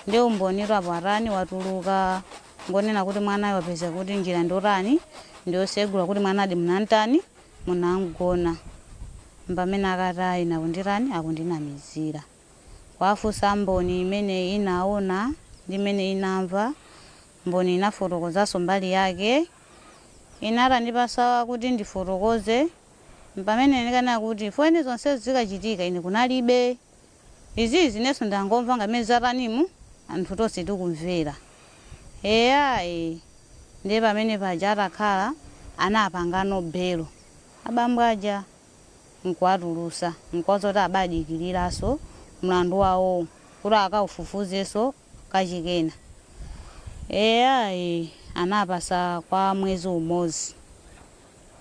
Ndiye umbonitu apo atani, watuluka, ngonena kuti mwanayo wapeza kuti njira ndotani, ndiyosegula kuti mwanadi munantani, munamgona. Mpamene akati ayi, nakunditani, akundinamizira. Kwafunsa mboni imene inaona ndi imene inamva, mboni inafotokozanso mbali yake. Inatandipasa kuti ndifotokoze, mpamene ndikanena kuti foni zonse zikachitika ine kunalibe. Izizi inenso ndangomva ngamene zatanimu, anthu tonse tikumvera. Eya, e, ndiye pamene paja atakhala anapangano belo abambo aja nkuwatulusa, nkuwaza kuti abadikiriranso mlandu wawo kuti akaufufuzenso kachikena. Eya, e, anapasa kwa mwezi umodzi.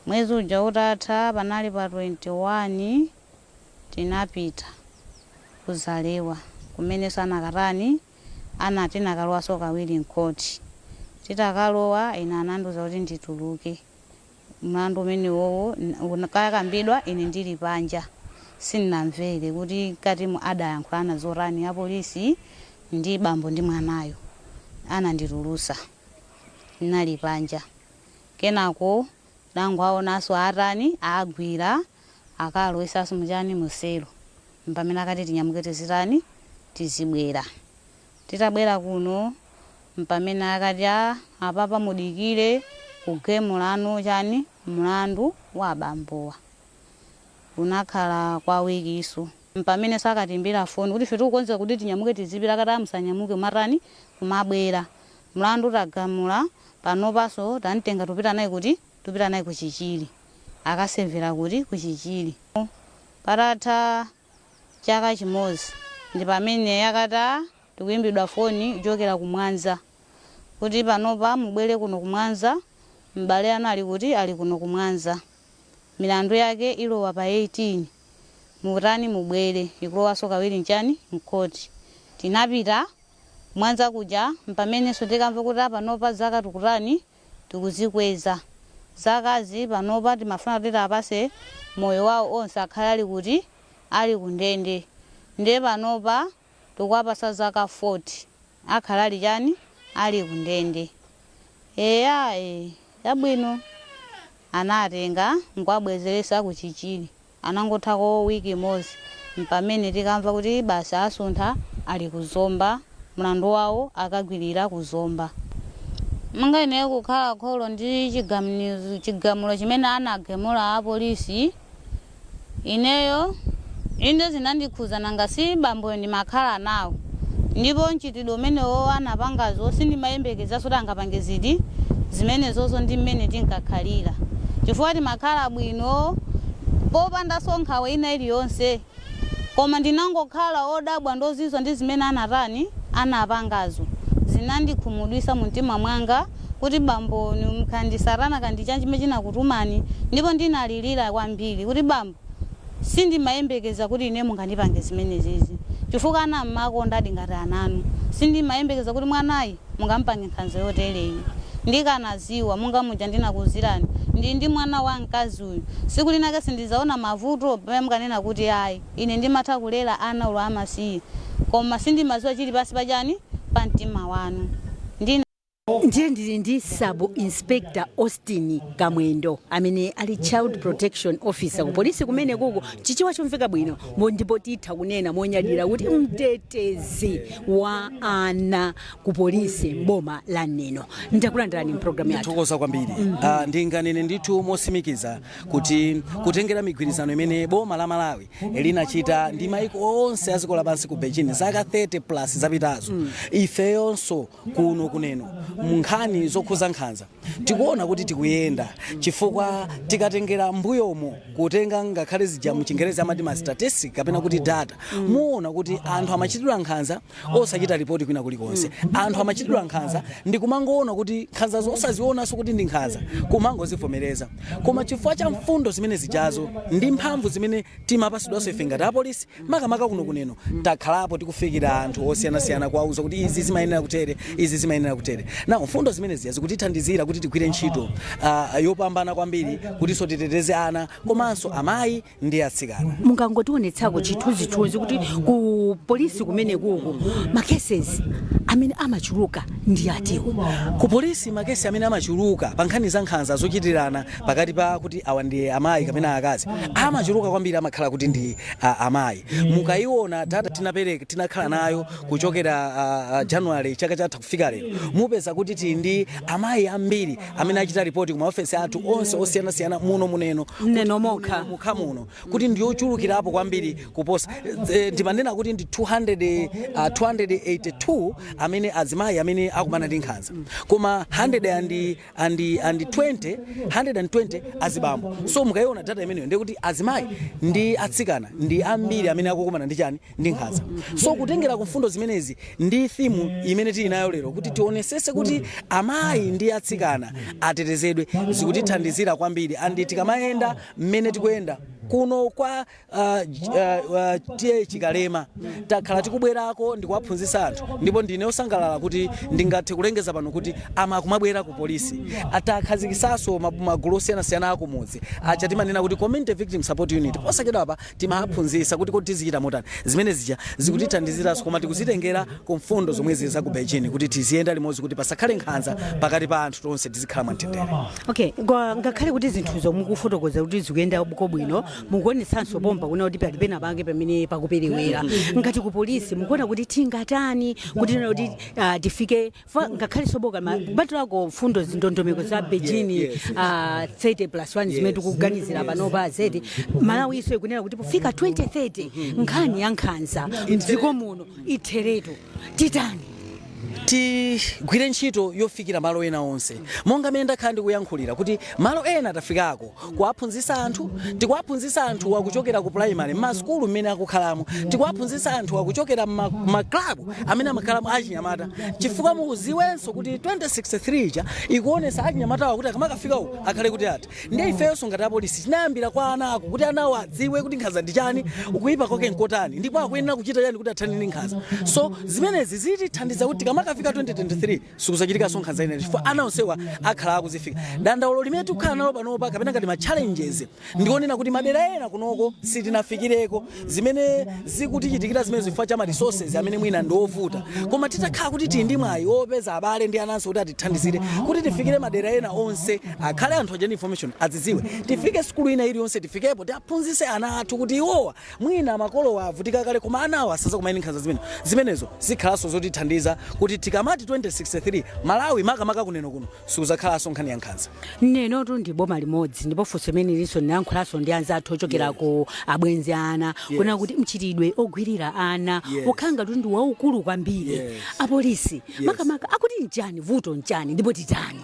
Mwezi uja utatha, panali pa 21, tinapita kuzalewa kumenenso anakatani, ana tinakalowaso kawiri mkhoti. Titakalowa, ine anandiuza kuti ndituluke. Mlandu umenewowo kakambidwa ine ndili panja, sindinamvere kuti mkatimu adayankhulana zotani apolisi ndi bambo ndi mwanayo. Ananditulusa ndinali panja. Kenako dangoaonanso atani, agwira, akalowesanso muchani, muselo. Mpamene akati tinyamuke, tizitani, tizibwera. Titabwera kuno, mpamene akati a apapa mudikire kugemulano chani, mlandu wa abambowa. Unakhala kwa wikiso. Mpamene sakatimbira foni kuti ife tikukonzeka kuti tinyamuke tizipita, akati amusanyamuke, matani, kumabwera. Mlandu tagamula panopanso, tamtenga, tupita naye kuti, tupita naye kuchichiri, akasemvera kuti kuchichiri. Patatha chaka chimodzi ndi pamene yakati tikuyimbidwa foni kuchokera ku Mwanza kuti panopa mubwere kuno ku Mwanza, m'bale anu ali kuti, ali kuno ku Mwanza, milandu yake ilowa pa 18, mutani, mubwere, ikulowanso kawiri mchani, mkhoti. Tinapita Mwanza kuja, mpamenenso tikamva kuti panopa zaka tikutani, tikuzikweza zakazi. Panopa timafuna kuti apase moyo wawo onse akhale ali kuti, ali kundende. Ndiye panopa tikuwapasa zaka 40 akhala ali chani, ali kundende. Eya, e, yabwino. Anatenga nkuwabwezeresa ku Chichiri. Anangothako wiki imodzi, mpamene tikamva kuti basi asuntha, ali kuzomba, mlandu wawo akagwirira kuzomba. Monga ineyo kukhala kholo ndi chigamulo chimene anagamula apolisi, ineyo inde zinandikhuza. Nanga si bamboyo ndimakhala nawo, ndipo mchitidwe umenewo anapangazo sindimayembekezanso kuti angapange ziti zimenezozo ndi mmene tinkakhalira, chifukwa timakhala bwino popandanso nkhawa ina iliyonse. Koma ndinangokhala odabwa ndozizwa ndi zimene anatani, anapangazo. Zinandikhumudwisa mu mtima mwanga kuti bambo kandi satana kandi chanji chimene chinakutumani. Ndipo ndinalirira kwambiri kuti bambo, sindimayembekeza kuti ine mungandipange zimenezizi, chifukwa ana mmakondadi ngati ananu. Sindimayembekeza kuti mwanayi mungampange nkhanza yotereyi. Ndikanaziwa monga muja ndinakuwuzirani, ndi mwana wa mkazi uyu, siku linake sindizaona mavuto pamene mukanena kuti ayi, ine ndimatha kulera ana ulo amasiye, koma sindimaziwa chili pasi pachani, pa mtima wanu. Ndina Ndiye ndili ndi Sub Inspector Austin Kamwendo amene ali Child Protection Officer ku polisi kumene kuko, Chichewa chomveka bwino. Ndipo titha kunena monyadira kuti mtetezi wa ana ku polisi mboma la Neno. Ndakulandirani mpulogalamu yathu. Thokoza kwambiri. Ndinganene ndithu mosimikiza kuti kutengera migwirizano imene boma la Malawi linachita ndi maiko onse a dziko lapansi ku Beijing zaka 30 plus zapitazo, ifeyonso kuno kuneno nkhani zokhuza nkhanza tikuona kuti tikuyenda, chifukwa tikatengera mbuyomo, kutenga ngakhale zija mchingerezi amati ma statistic kapena kuti data, muona kuti anthu amachitidwa nkhanza osachita ripoti kwina kulikonse. Anthu amachitidwa nkhanza ndi kumangoona kuti nkhanzazo osazionanso kuti ndi nkhanza, kumangozivomereza. Koma chifukwa cha mfundo zimene zijazo ndi mphamvu zimene timapasidwanso ife ngati apolisi, makamaka kuno kuneno, takhalapo tikufikira anthu osiyanasiyana kuwauza kuti izi zimayenera kutere, izi zimayenera kutere. Nawo mfundo zimenezi zikutithandizira kuti tigwire ntchito yopambana kwambiri, kutinso titeteze ana komanso amayi ndi atsikana. Mungangotionetsako chithunzithunzi kuti ku polisi kumene kuku ma cases amene amachuluka ndi atiwo? Ku polisi, ma case amene amachuluka pa nkhani za nkhanza zochitirana pakati pa kuti awa ndi amayi kapena akazi, amachuluka kwambiri amakhala kuti ndi amayi. Mukayiona data tinapereka, tinakhala nayo kuchokera January chaka chatha kufika lero, mupeza kuti tili ndi amayi ambiri amene achita ripoti ku maofesi athu onse osiyanasiyana muno muneno. Mneno mokha. Mokha muno, kuti ndiyochulukirapo kwambiri kuposa ndimanena kuti ndi 200, 282 amene azimayi amene akumana ndi nkhanza, koma 120, 120 azibambo. So mukayiona data imeneyo, ndiye kuti azimayi ndi atsikana ndi ambiri amene akukumana ndi chani? Ndi nkhanza. So kutengera ku mfundo zimenezi ndi theme imene tili nayo lero, kuti tionesese kuti amayi ndi atsikana atetezedwe, zikutithandizira kwambiri. And tikamayenda mmene tikuyenda kuno kwa T/A Chikalema, takhala tikubwerako ndikuwaphunzitsa anthu, ndipo ndine osangalala kuti ndingathe kulengeza pano kuti ama akumabwera ku polisi. Atakhazikisanso magulu osiyanasiyana akumudzi acha timanena kuti Community Victim Support Unit. Posachedwapa timaphunzitsa kuti tizichita motani. Zimene zija zikutithandiziranso, koma tikuzitengera ku mfundo zomwe zili za ku Beijing, kuti tiziyenda limodzi kuti pasakhale nkhanza pakati pa anthu, tonse tizikhala mwamtendere. Okay, ngakhale kuti zinthuzo mukufotokoza kuti zikuyenda bwino, mukuonetsanso pompa kuna kuti pali pena pange pamene pakuperewera. Ngati ku polisi mukuona kuti tingatani kuti nena kuti tifike ngakhale soboka kupatulako mfundo, ndondomeko za Beijing 30 plus 1 zimene tikuganizira panopa zedi, Malawi iso ikunena kuti pofika 2030 nkhani ya nkhanza mdziko muno itheretu, titani? Tigwire ntchito yofikira malo ena onse, monga mmene ndakhala ndikuyankhulira kuti malo ena tafikako kuwaphunzitsa anthu. Tikuwaphunzitsa anthu akuchokera ku primary, m'masukulu mmene akukhalamo. Tikuwaphunzitsa anthu akuchokera m'maklabu amene amakhalamo achinyamata, chifukwa mukuziwenso kuti 2063 cha ikuonesa achinyamatawa kuti akamakafika uku akhale kuti ati. Ndiye ifenso ngati apolisi tinayambira kwa ana ako, kuti anawo adziwe kuti nkhanza ndi chani, kuyipa kwake nkotani, ndipo akuyenera kuchita chani kuti athane ndi nkhanza. So zimenezi zitithandiza kuti tikamakafika 2023 sikuzachitikanso nkhanza ineyi, chifukwa ana onsewa akhala akuzifika. Dandaulo limene tikukhala nalo panopa, kapena ngati ma challenges, ndionena kuti madera ena kunoko sitinafikireko, zimene zikutichitikira zimene zifukwa cha ma resources amene mwina ndi ovuta. Koma titakhala kuti tili ndi mwayi wopeza abale ndi ananso kuti atithandizire kuti tifikire madera ena onse, akhale anthu aja ndi information, adzidziwe, tifike sukulu ina iliyonse, tifikepo, tiaphunzitse ana athu kuti iwowa mwina makolo avutika kale, koma anawo asaza kumaini nkhanza zimene zimenezo, zikhalanso zotithandiza kuti tikamati 2063 Malawi, makamaka kuneno kuno, sikuzakhalanso nkhani ya nkhanza. Nenotu ndi boma limodzi, ndipo funso imene ilinso ndinayankhulanso ndi anzathu ochokera ku abwenzi ana kunena kuti mchitidwe ogwirira ana ukhala ngati ndi waukulu kwambiri. Apolisi makamaka akuti nchani vuto, nchani, ndipo titani?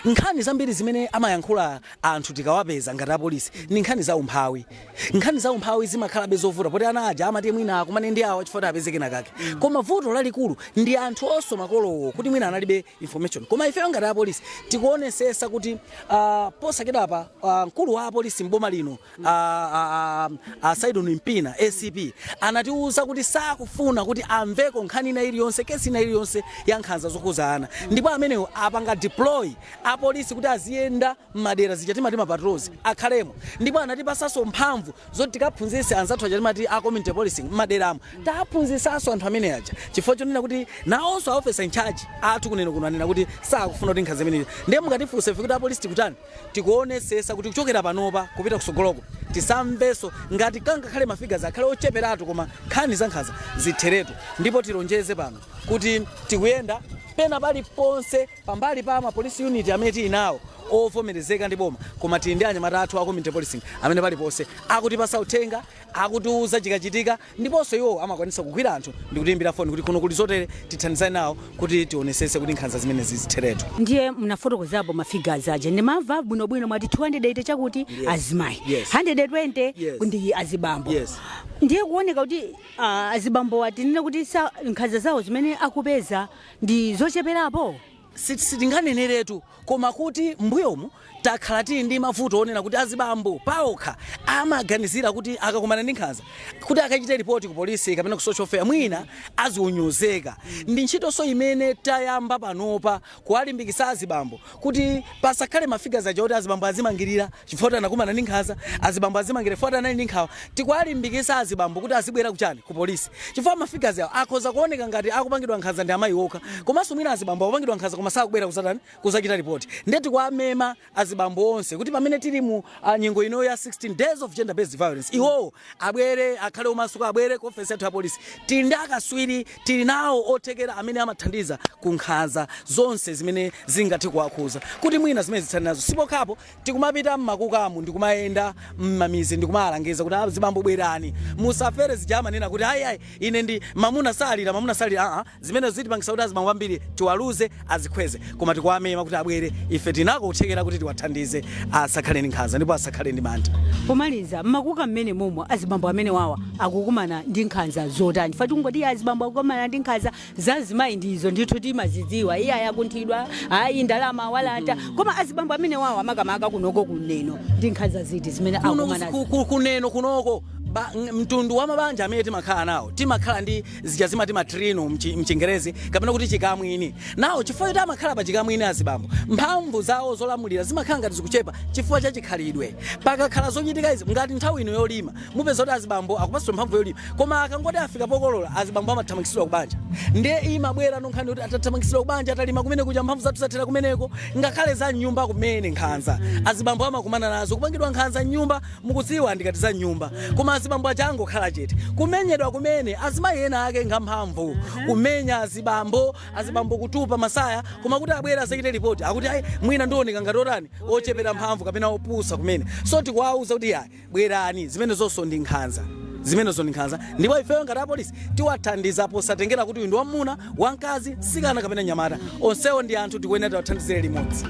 Nkhani zambiri zimene amayankhula anthu tikawapeza ngati apolisi ndi nkhani za umphawi. Nkhani za umphawi zimakhalabe zovuta, poti ana aja amati mwina akumane ndi awa chifukwa apeze kake. Koma vuto lalikulu ndi anthu onso makolowo, kuti mwina analibe information. Koma ifeyo ngati apolisi tikuonesesa kuti posachedwapa mkulu wa apolisi mboma lino, Saidon Mpina ACP, anatiuza kuti sakufuna kuti amveko nkhani ina iliyonse, kesi ina iliyonse ya nkhanza zokhuza ana. Ndipo amenewo apanga deploy apolisi kuti aziyenda m'madera, zija timati ma patrols, akhalemo. Ndipo anatipasanso mphamvu zoti tikaphunzitse anzathu aja timati a community policing m'maderamo. Taphunzitsanso anthu amene aja, chifukwa chonena kuti nawonso a officer in charge athu kuneno kuno anena kuti sakufuna kuti nkhanza imeneyi. Ndiye mukatifunsa ife kuti apolisi tikutani, tikuonesesa kuti kuchokera panopa kupita kusogoloko tisamvenso, ngati kangakhale ma figures akhale ocheperatu, koma nkhani za nkhanza zitheretu. Ndipo tilonjeze pano kuti tikuyenda pena paliponse pambali pa ma police unit amene tili nawo ovomerezeka ndi boma, koma tili ndi anyamata athu a community policing amene paliponse akutipasa uthenga, akutiuza chikachitika, ndiponso iwo amakwanisa kugwira anthu ndi kutiyimbira foni kuti kuno kuli zotere, tithandizane nawo kuti tionesese kuti nkhanza zimenezi zitheretu. Ndiye munafotokozapo ma figures aja, ndimamva bwinobwino, mwati 280 chakuti azimayi, 120 ndi azibambo. Ndiye kuoneka kuti azibambo atinene kuti nkhanza zawo zimene akupeza ndi zocheperapo. Sitinganeneretu, koma kuti mbuyomu takhala tili ndi mavuto onena kuti azibambo paokha amaganizira kuti akakumana ndi nkhanza, kuti akachite ripoti ku polisi kapena ku social welfare, mwina aziunyozeka. Ndi ntchitonso imene tayamba panopa kuwalimbikitsa azibambo kuti pasakhale ma figures aja kuti azibambo azimangirira chifukwa kuti anakumana ndi nkhanza, azibambo azimangirira chifukwa kuti anali ndi nkhawa. Tikuwalimbikitsa azibambo kuti azibwera kuchani, ku polisi, chifukwa ma figures awo akhoza kuoneka ngati akupangidwa nkhanza ndi amayi okha, komanso mwina azibambo akupangidwa nkhanza koma sakubwera kuzatani, kuzachita ripoti. Ndiye tikuwamema azibambo onse kuti pamene tili mu nyengo ino ya 16 Days of Gender Based Violence, iwowo abwere, akhale omasuka, abwere ku ofesi yathu ya polisi. Tili ndi akaswiri, tili nawo othekera amene amathandiza ku nkhanza zonse zimene zingathe kuwakhuza kuti mwina zimene zitsani nazo. Sipokhapo, tikumapita mmakukamu, ndikumayenda mmamizi, ndikumalangiza kuti azibambo bwerani, musafere zija amanena kuti ayi ayi, ine ndi mamuna salira, mamuna salira. Aa, zimene zitipangisa kuti azibambo ambiri tiwaluze, azikhweze. Koma tikuwamema kuti abwere, ife tinako kuthekera kuti tiwathandize, asakhale ndi nkhanza ndipo asakhale ndi mantha. Pomaliza, mmakuka mmene momwe azibambo amene wawa akukumana ndi nkhanza zotani? Fati kungoti azibambo akukumana ndi nkhanza za azimayi, ndizo ndithu timazidziwa, iye ayakunthidwa, ayi ndalama walanda, koma azibambo amene wawa, makamaka kunoko kuneno, ndi nkhanza ziti zimene kuno akukumana? Kuneno kunoko mtundu wa mabanja amene timakhala nawo, timakhala ndi zija zimati matrino mchingerezi kapena kuti chikamwini nawo. Chifukwa choti amakhala pa chikamwini, azibambo mphamvu zawo zolamulira zimakhala ngati zikuchepa chifukwa cha chikhalidwe. Pakakhala zochitika izi ngati nthawi ino yolima, mupeza kuti azibambo akupatsidwa mphamvu yolima, koma akangoti afika pokolola, azibambo amathamangitsidwa kubanja. Ndiye imabwera nonkhani kuti atathamangitsidwa kubanja, atalima kumene kuja, mphamvu zathu zathera kumeneko. Ngakhale za nyumba kumene, nkhanza azibambo amakumana nazo, kupangidwa nkhanza nyumba, mukudziwa ndikati za nyumba, koma azibambo aja angokhala chete. Kumenyedwa kumene, azimayi ena ake ngamphamvu kumenya azibambo, azibambo kutupa masaya, koma kuti abwere azachite ripoti, akuti ayi, mwina ndioneka ngati otani, ochepera mphamvu kapena opusa kumene. So tikuwauza kuti ayi, bwerani, zimene zonso ndi nkhanza, zimenezo ndi nkhanza, ndipo ifeyo ngati apolisi tiwathandiza posatengera kuti uyu ndi wamuna, wamkazi, mtsikana kapena nyamata. Onsewo ndi anthu, tikuyenera tiwathandizire limodzi.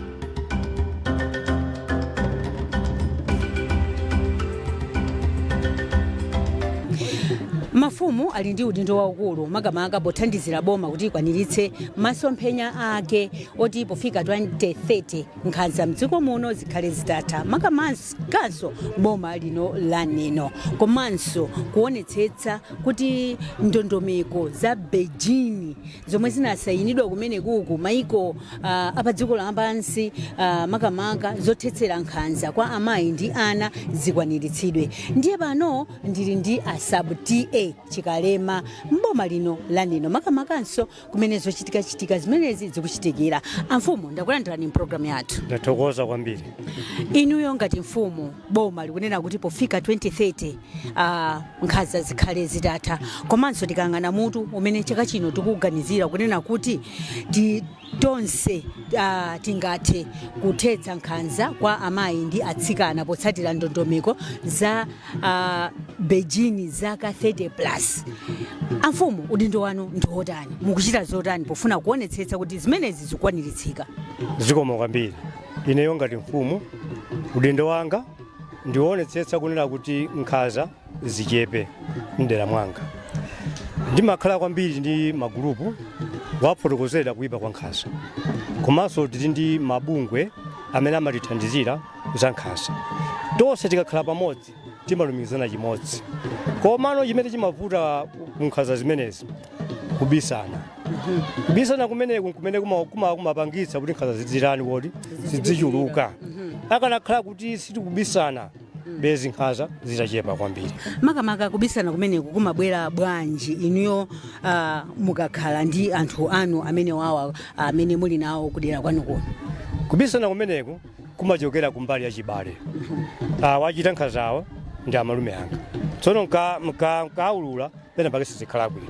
Mafumu ali ndi udindo waukulu, makamaka pothandizira boma kuti ikwaniritse masomphenya ake oti pofika 2030 nkhanza mdziko muno zikhale zitatha, makamakanso boma lino la Neno, komanso kuonetsetsa kuti ndondomeko za Beijing zomwe zinasayinidwa kumene kuku maiko apa dziko lapansi, makamaka zothetsera nkhanza kwa amayi ndi ana, zikwaniritsidwe. Ndiye pano ndili ndi a Sub T/A Chikalema mboma lino la Neno, makamakanso kumene zochitikachitika zimenezi zikuchitikira. Amfumu, ndakulandirani mpulogalamu yathu. Ndathokoza kwambiri. Inuyo ngati mfumu, boma likunena kuti pofika 2030 nkhanza zikhale zitatha, komanso tikayang'ana mutu umene chaka chino tikuganizira kunena kuti tonse tingathe kuthetsa nkhanza kwa amayi ndi atsikana potsatira ndondomeko za Beijing zaka 30 plus. Amfumu, udindo wanu ndi wotani? Mukuchita zotani pofuna kuonetsetsa kuti zimenezi zikwaniritsika? Zikomo kwambiri. Ineyo ngati mfumu, udindo wanga ndionetsetsa kunena kuti nkhanza zichepe mdera mwanga. Ndimakhala kwambiri ndi magulupu wafotokozera kuipa kwa nkhanza, komanso tili ndi mabungwe amene amatithandizira za nkhanza. Tonse tikakhala pamodzi timalumikizana chimodzi. Komano chimene chimavuta ku nkhanza zimenezi, kubisana. Kubisana kumeneku kumene kumapangitsa kuti nkhanza zizitani kodi, zizichuluka. Akanakhala kuti sitikubisana, bezi nkhanza zitachepa kwambiri. Makamaka kubisana kumeneku kumabwera bwanji? Inuyo mukakhala ndi anthu anu amene wawa amene muli nawo kudera kwanu kuno. Kubisana kumeneku kumachokera kumbali ya chibale. Wachita nkhanzawa ndi amalume anga, tsono nkaulula pena pake sizikhala bwino.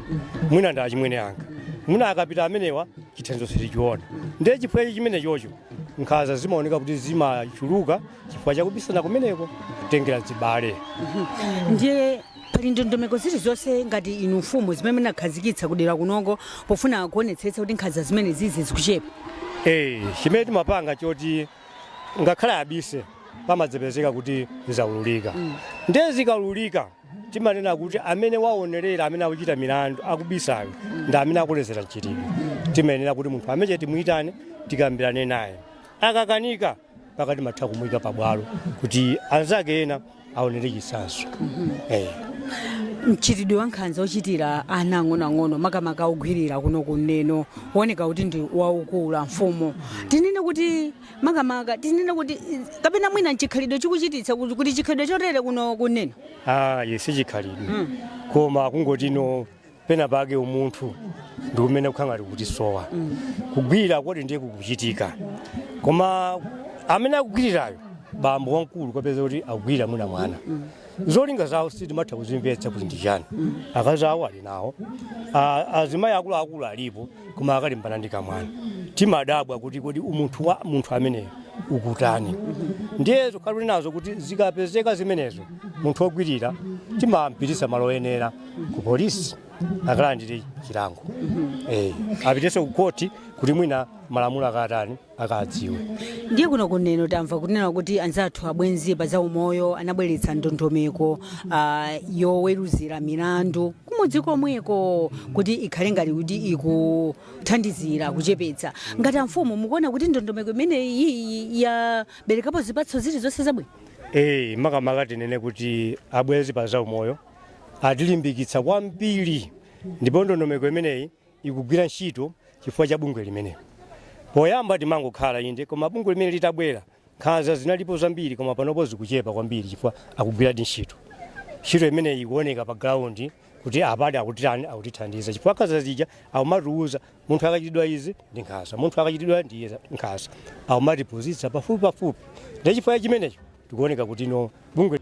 Mwina ndi achimwene anga, mwina akapita amenewa chithandizo sitichiona. Ndiye chifukwa chimene chocho nkhanza zimaoneka kuti zimachuluka chifukwa chakubisana kumeneko, kutengera zibale. Ndiye pali ndondomeko zilizonse ngati inu mfumu zimene munakhazikitsa kudera kunoko pofuna kuonetsetsa kuti nkhanza zimene zizi zikuchepa? Chimene timapanga choti ngakhale abise, pamadzapezeka kuti zaululika. Ndiye zikaululika, timanena kuti amene waonerera amene akuchita milandu akubisayo ndi amene akulezera mchitidwe. Timayenera kuti munthu amene timuyitane, tikambirane naye. Akakanika, pakati matha kumuyika pabwalo kuti anzake ena aonere chitsanzo. Mchitidwe wa nkhanza ochitira ana ang'onoang'ono, makamaka ogwirira kuno kuneno, kuoneka kuti ndi waukulu. Mfumu, tinene kuti makamaka tinene kuti kapena mwina nchikhalidwe chikuchititsa kuti chikhalidwe chotere kuno kuneno? Ah, ye chikhalidwe, koma kungoti no pena pake umunthu ndi umene kukhala ngati kutisowa. Kugwira kodi ndiye kukuchitika, koma amene akugwirirayo bambo wamkulu, kapeza kuti akugwirira mwina mwana, zolinga zawo sitimatha kuzimvetsa kuti ndi chani. Akazi awo ali nawo, azimayi akuluakulu alipo, koma akalimbana ndi kamwana, timadabwa kuti kodi umunthu wa munthu ameneyo ukutani? Ndiye zikhala nazo kuti zikapezeka zimenezo, munthu wogwirira timampitisa malo oyenera ku polisi, akalandire chilango, apitenso ku koti kuti mwina malamulo akatani, akadziwe. Ndiye kuno kuneno tamva kunena kuti anzathu abwenzi pa zaumoyo anabweretsa ndondomeko yoweruzira milandu kumudzi komweko kuti ikhale ngati kuti ikuthandizira kuchepetsa. Ngati amfumu, mukuona kuti ndondomeko imeneyi yaberekapo zipatso zilizonse zabwino? Makamaka tinene kuti abwenzi pa zaumoyo atilimbikitsa kwambiri, ndipo ndondomeko imeneyi ikugwira ntchito chifukwa cha bungwe limenelo. Poyamba timangokhala inde, koma bungwe limene litabwera, nkhanza zinalipo zambiri, koma panopo zikuchepa kwambiri chifukwa akugwiradi ntchito. Ntchito imeneyi ikuoneka pa ground kuti apadi akutitani, akutithandiza, chifukwa nkhanza zija akumatiuza munthu akachitidwa izi ndi nkhanza, munthu akachitidwa ndi nkhanza, akumatiphunzitsa pafupi pafupi. Ndi chifukwa chimenecho tikuoneka kuti no bungwe.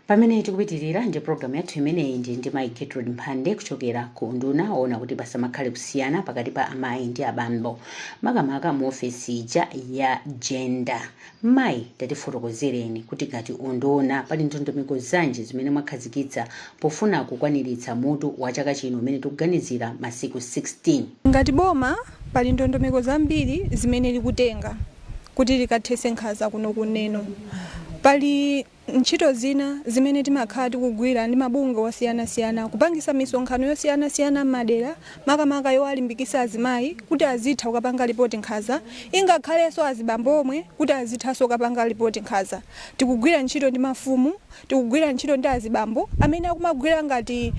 Pamene tikupitirira ndi programu yathu imeneyi, ndi mayi Gertrude Mphande kuchokera ku unduna woona kuti pasamakhale kusiyana pakati pa amayi ndi abambo, makamaka mu ofesi ija ya gender. Mayi, tatifotokozereni kuti ngati unduna pali ndondomeko zanji zimene mwakhazikitsa pofuna kukwaniritsa mutu wa chaka chino umene tikuganizira masiku 16? Ngati boma, pali ndondomeko zambiri zimene likutenga kuti likathetse nkhanza kuno kuneno. Pali ntchito zina zimene timakhala tikugwira ndi mabungwe osiyanasiyana, kupangisa misonkhano yosiyanasiyana m'madera, makamaka yowalimbikitsa azimayi kuti azitha kukapanga ripoti nkhanza, ingakhalenso azibambo omwe kuti azithanso kukapanga ripoti nkhanza. Tikugwira ntchito ndi mafumu, tikugwira ntchito ndi azibambo amene akumagwira ngati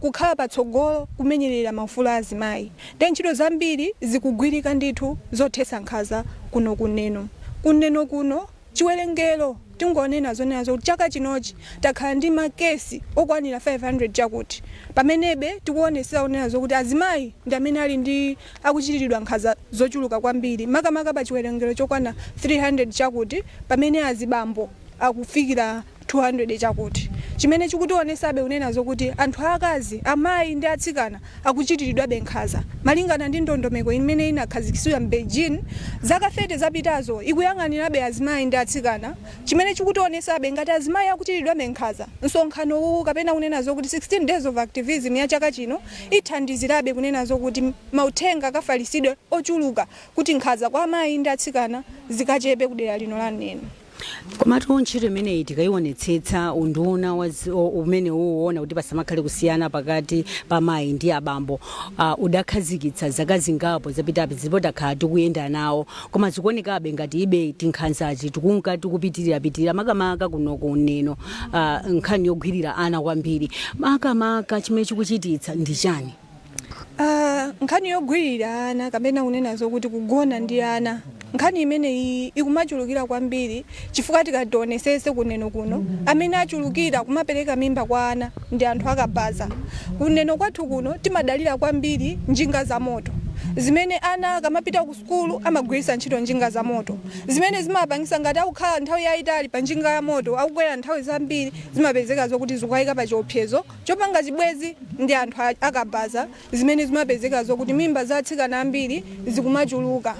kukhala patsogolo kumenyerera maufulu a azimayi. Ndi ntchito zambiri zikugwirika ndithu zothetsa nkhanza kuno kuneno. Kuneno kuno chiwerengero tingonena zonena zokuti chaka chinochi takhala ndi makesi okwanira 500 chakuti, pamenebe tikuonesera kunena zokuti azimayi ndi amene ali ndi akuchitiridwa nkhanza zochuluka kwambiri, makamaka pa chiwerengero chokwana 300 chakuti, pamene azibambo akufikira 200 chakuti, chimene chikutionesabe kunena zokuti anthu akazi, amayi ndi atsikana akuchitiridwabe nkhanza. Malingana ndi ndondomeko imene inakhazikitsidwa m'Beijing zaka 30 zapitazo, ikuyang'anirabe azimayi ndi atsikana, chimene chikutionesabe ngati azimayi akuchitiridwabe nkhanza. Msonkhano uwu, kapena kunena zokuti 16 Days of Activism ya chaka chino, ithandizirabe kunena zokuti mauthenga akafalisidwe ochuluka kuti nkhanza kwa amayi ndi atsikana zikachepe kudera lino la Neno. Komatu ntchito imeneyi tikayionetsetsa, unduna umene uwona kuti pasamakhale kusiyana pakati pa mayi ndi abambo udakhazikitsa zaka zingapo zapitapi, zipo takhala tikuyenda nawo, koma zikuonekabe ngati ibe tinkhanzachi tikunka tikupitirirapitirira, makamaka kuno kuneno, nkhani yogwirira ana kwambiri. Makamaka chimene chikuchititsa ndi chani? Nkhani yogwirira ana, kapena kunena zokuti kugona ndi ana, nkhani imeneyi ikumachulukira kwambiri chifukwa tikationesese kuneno kuno, amene achulukira kumapereka mimba kwa ana ndi anthu akabaza. Kuneno kwathu kuno timadalira kwambiri njinga za moto, zimene ana akamapita ku sukulu amagwiritsa ntchito njinga za moto, zimene zimapangisa ngati akukhala nthawi yayitali pa njinga ya moto, akukwera nthawi zambiri, zimapezeka zokuti zikuyika pa chiopsezo chopanga chibwezi ndi anthu akabaza, zimene zimapezeka zokuti mimba za atsikana ambiri zikumachuluka.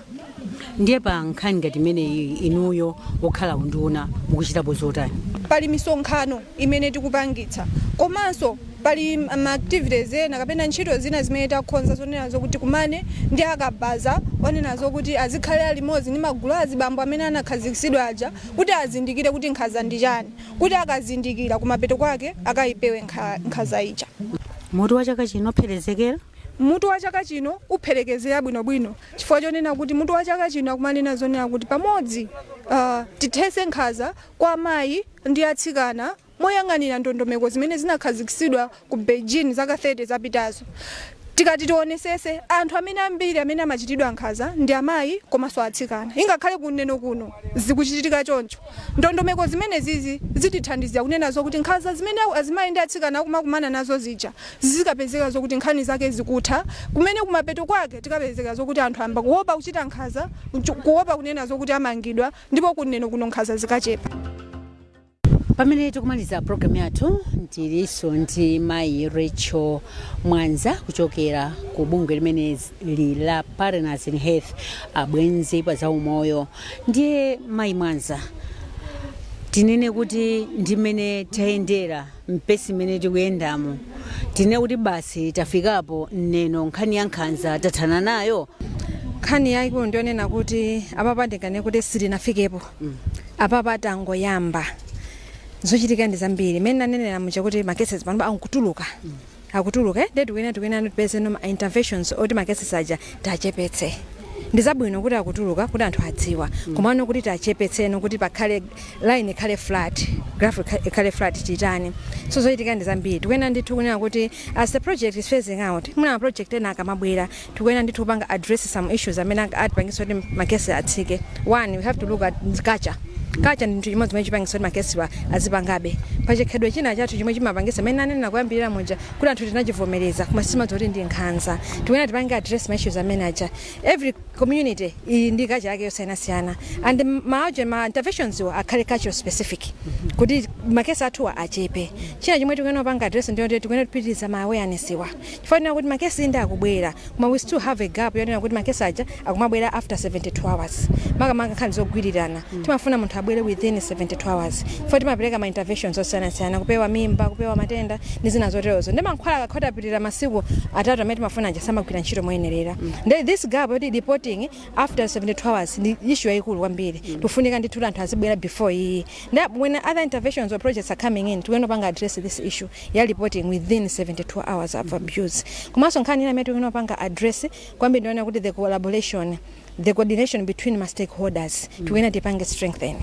Ndiye pa nkhani ngati imeneyi, inuyo wokhala unduna mukuchitapo zotani? Pali misonkhano imene tikupangitsa, komanso pali ma activities ena kapena ntchito zina zimene takonza zonena zokuti kumane ndi akabaza, onena zokuti azikhalira limodzi ndi magulu azibambo amene anakhazikitsidwa aja, kuti azindikire kuti nkhanza ndi chani, kuti akazindikira kumapeto kwake akayipewe nkhanza ija. Mutu wa chaka chino, pherezekera. Mutu wa chaka chino upherekezera bwinobwino, chifukwa chonena kuti mutu wa chaka chino akumanena zonena kuti pamodzi tithetse nkhanza kwa amayi ndi atsikana moyang'anira ndondomeko zimene zinakhazikitsidwa ku Beijing zaka 30 zapitazo. Tikati tionesese, anthu amene ambiri amene amachitidwa nkhanza ndi amayi komanso atsikana. Ingakhale kuneno kuno zikuchitika choncho, ndondomeko zimene zizi zitithandizira kunena zokuti nkhanza zimene azimayi ndi atsikana akumakumana nazo zija zizikapezeka zokuti nkhani zake zikutha, kumene kumapeto kwake tikapezeka zokuti anthu amba kuopa kuchita nkhanza, kuopa kunena zokuti amangidwa, ndipo kuneno kuno nkhanza zikachepa. Pamene tikumaliza programu yathu, ndilinso ndi mayi Rachel Mwanza kuchokera ku bungwe limene li la Partners in Health, abwenzi pa zaumoyo. Ndiye mayi Mwanza, tinene kuti ndimene tayendera mpesi imene tikuyendamo, tinene kuti basi tafikapo neno nkhani ya nkhanza tathana nayo? Nkhani yayikulu ndionena kuti apapa ndingane kuti sitinafikepo. Apapa tangoyamba. Zochitika ndi zambiri. Mmene nanenera muja kuti ma cases pano akutuluka, akutuluka, eh? Ndiye tikuyenera tipeze no ma interventions oti ma cases aja tachepetse. Ndi zabwino kuti akutuluka, kuti anthu adziwa, komano kuti tachepetseno, kuti pakhale line ikhale flat, graph ikhale flat, titani? So zochitika ndi zambiri. Tikuyenera ndithu kunena kuti as the project is phasing out, muna ma project ena akamabwera, tikuyenera ndithu kupanga address some issues amene atipangitsa kuti ma cases atsike. One, we have to look at culture. Culture ndi chinthu chimodzi chimene chipangitsa kuti ma caseswa azipangabe. Pachikhalidwe china chathu chomwe chimapangitsa, amene ananena kuyambirira muja kuti anthu tinachivomereza koma sitimadziwa kuti ndi nkhanza, tikuyenera tipange address ma issues amene aja. Every community ili ndi culture yake yosiyanasiyana, and ma interventions iwo akhale cultural specific kuti ma cases athuwa achepe. China chomwe tikuyenera kupanga address ndiyo kuti tikuyenera kupitiriza ma awareness iwa, chifukwa kuti ma cases ndi akubwera, koma we still have a gap yonena kuti ma cases aja akumabwera after 72 hours, makamaka nkhani zogwirirana. Timafuna munthu abwere within 72 hours, chifukwa timapereka ma interventions osiyanasiyana, kupewa mimba, kupewa matenda ndi zina zoterozo, ndi mankhwala akakhota apitirira masiku 3 amene timafuna aja samagwira ntchito moyenerera. Ndi this gap yoti reporting after 72 hours ndi issue yayikulu kwambiri. Tikufunika ndithu kuti anthu azibwera before iyi. Ndi when other interventions or projects are coming in, tikuyenera kupanga address this issue ya reporting within 72 hours of abuse. Komanso nkhani ina imene tikuyenera kupanga address kwambiri ndiona kuti the collaboration, the coordination between ma stakeholders tikuyenera tipange strengthen.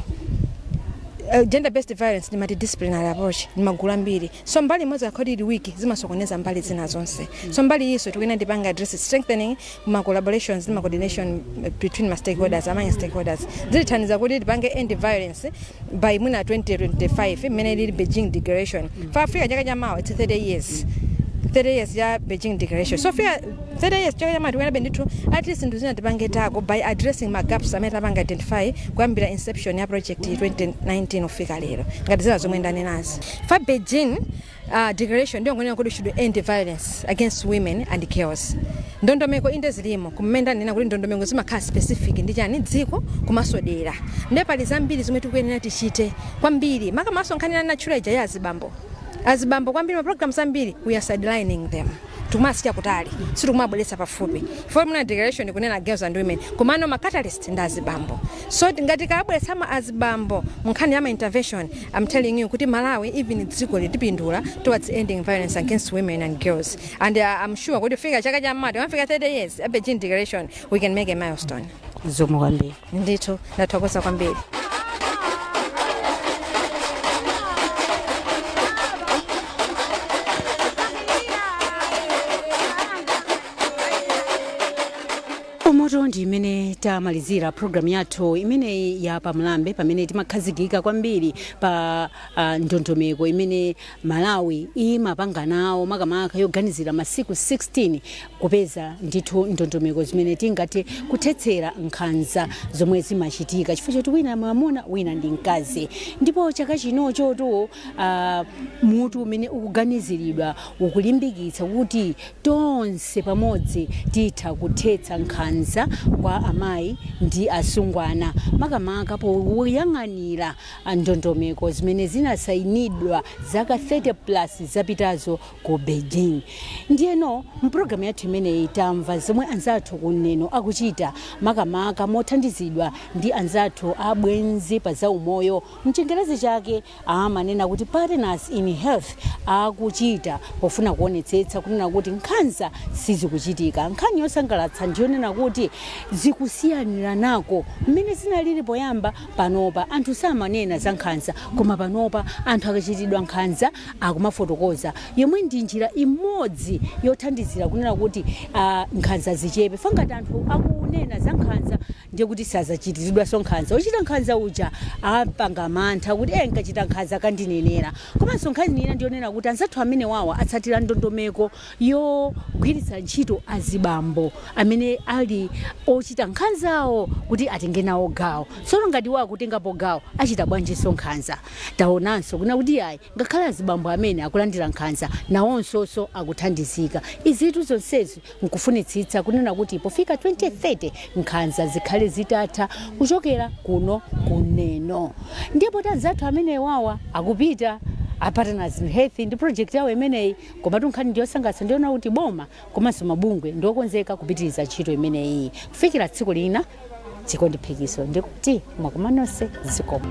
Gender based violence ndi multidisciplinary approach, ndi magulu ambiri, so mbali imodzi akhoti ili weak zimasokoneza mbali zina zonse. So mbali iso tikuyenera tipange address strengthening ma collaborations ndi ma coordination between ma stakeholders, among stakeholders, zitithandiza kuti tipange end violence by mwina 2025 mmene ilili Beijing Declaration. For Africa, chaka chamawa it's 30 years, 30 years ya Beijing Declaration. So fika 30 years chaka chamawa, tikuyenera ndithu at least zinthu zina tipange tackle by addressing ma gaps amene tapanga identify kuyambira inception ya project 2019 kufika lero, ngati zina zomwe ndanenazi. Fa Beijing Declaration ndiyo ngonena kuti should end violence against women and girls. Ndondomeko inde zilimo, kumene ndanena kuti ndondomeko zimakhala specific ndi chani, dziko komanso dera. Ndiye pali zambiri zomwe tikuyenera tichite kwambiri, makamaka nkhani ya natural ija ya azibambo. Azibambo kwambiri, ma programs ambiri we are sidelining them, tikumasiya kutali, sitikumabweretsa pafupi. For muna declaration kunena girls and women, komano ma catalyst ndi azibambo. So ngati kabweretsa ma azibambo mu nkhani ya ma intervention, I'm telling you kuti Malawi, even dziko litipindula towards ending violence against women and girls. And I'm sure kuti fika chaka cha mati wafika 30 years a Beijing Declaration, we can make a milestone. Zikomo kwambiri. Ndithu ndathokoza kwambiri. Umoto ndi imene tamalizira programu yathu imeneyi ya Pamlambe, pamene timakhazikika kwambiri pa ndondomeko imene Malawi imapanga nawo, makamaka yoganizira masiku 16 kupeza ndithu ndondomeko zimene tingathe kuthetsera nkhanza zomwe zimachitika chifukwa choti wina mwamuna, wina ndi mkazi. Ndipo chaka chinochotu mutu umene ukuganiziridwa ukulimbikitsa kuti tonse pamodzi titha kuthetsa nkhanza. nkhanza kwa amayi ndi asungwana, makamaka poyang'anira ndondomeko zimene zinasayinidwa zaka 30 plus zapitazo ku Beijing. Ndiyeno mpulogalamu yathu imeneyi tamva zomwe anzathu kuneno akuchita, makamaka mothandizidwa ndi anzathu abwenzi pa zaumoyo, mchingerezi chake amanena kuti Partners in Health, akuchita pofuna kuonetsetsa kunena kuti nkhanza sizikuchitika. Nkhani yosangalatsa ndiyonena kuti zikusiyaniranako mmene zinalili poyamba. Panopa anthu samanena za nkhanza, koma panopa anthu akachitidwa nkhanza akumafotokoza, yomwe ndi njira imodzi yothandizira kunena kuti nkhanza zichepe. Fangati anthu akunena za nkhanza, ndiye kuti sazachitiridwanso nkhanza. Ochita nkhanza uja apanga mantha kuti e, nkachita nkhanza kandinenera. Komanso nkhani ina ndiyonena kuti anzathu amene wawa atsatira ndondomeko yogwiritsa ntchito azibambo amene ali ochita nkhanzawo kuti atenge nawo gawo. Tsono ngati wakutengapo gawo, achita bwanjinso nkhanza? Taonanso kuna kuti ayi, ngakhale azibambo amene akulandira nkhanza nawonsonso akuthandizika. Izitu zonsezi nkufunitsitsa kunena kuti pofika 2030 nkhanza zikhale zitatha kuchokera kuno kuneno. Ndipo anzathu amene wawa akupita a Partners in Health ndi project yawo imeneyi, komatu nkhani ndiyosangalatsa ndiona kuti boma komanso mabungwe ndiokonzeka kupitiriza ntchito imeneyi kufikira tsiku lina. Chikondiphikiso ndikuti mwakoma nonse, zikomo.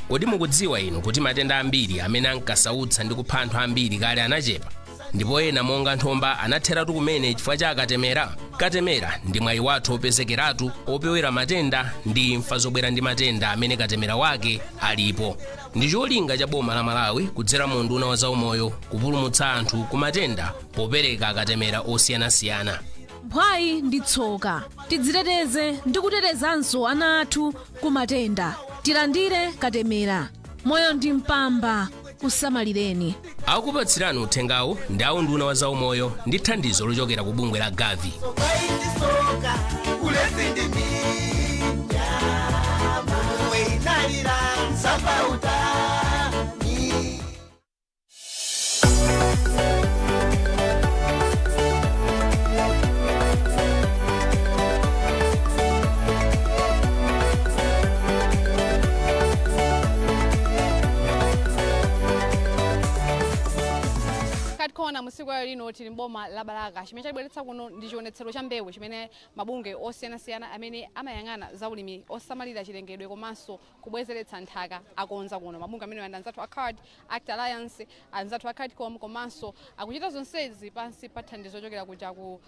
Kodi mukudziwa inu kuti matenda ambiri amene ankasautsa ndi kupha anthu ambiri kale anachepa, ndipo ena monga nthomba anatheratu kumene chifukwa cha akatemera? Katemera ndi mwayi wathu opezekeratu opewera matenda ndi imfa zobwera ndi matenda amene katemera wake alipo. Ndi cholinga cha boma la Malawi kudzera mu unduna wa zaumoyo kupulumutsa anthu ku matenda popereka akatemera osiyanasiyana. Mphwayi ndi tsoka. Tidziteteze ndi kutetezanso ana athu ku matenda. Tilandire katemera. Moyo ndi mpamba, usamalireni. Akupatsirani uthengawu ndi a unduna wa zaumoyo ndi thandizo lochokera ku bungwe la Gavi. Soka kulezindiminyama weinalira nsapautani. Katikona musiku lero lino tili mboma la Balaka. Chimene chatibweretsa kuno ndi chionetsero cha mbewu chimene mabungwe osiyanasiyana amene amayang'ana zaulimi osamalira chilengedwe komanso kubwezeretsa nthaka akonza kuno. Mabungwe amene ndi anzathu a CARD, ACT Alliance, anzathu a CADCOM, komanso akuchita zonsezi pansi pa thandizo lochokera kuja ku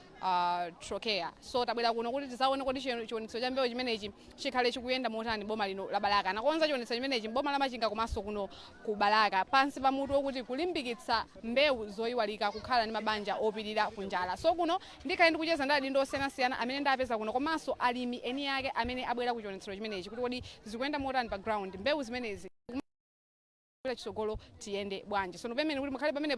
Trócaire. So tabwera kuno kuti tizaone kodi chionetsero cha mbewu chimenechi chikhale chikuyenda motani. Boma lino la Balaka anakonza chionetsero chimenechi mboma la Machinga komanso kuno ku Balaka pansi pa mutu wokuti kulimbikitsa mbewu zoyiwalika kukhala ndi mabanja opirira ku njala. So kuno ndikhale ndikucheza ndi adindo osiyanasiyana amene ndapeza kuno komanso alimi eni ake amene abwera ku chionetsero chimenechi kuti kodi zikuyenda motani pa ground, mbewu zimenezi kupita chitsogolo tiyende bwanji. So ndipempheni kuti mukhale pamenepo.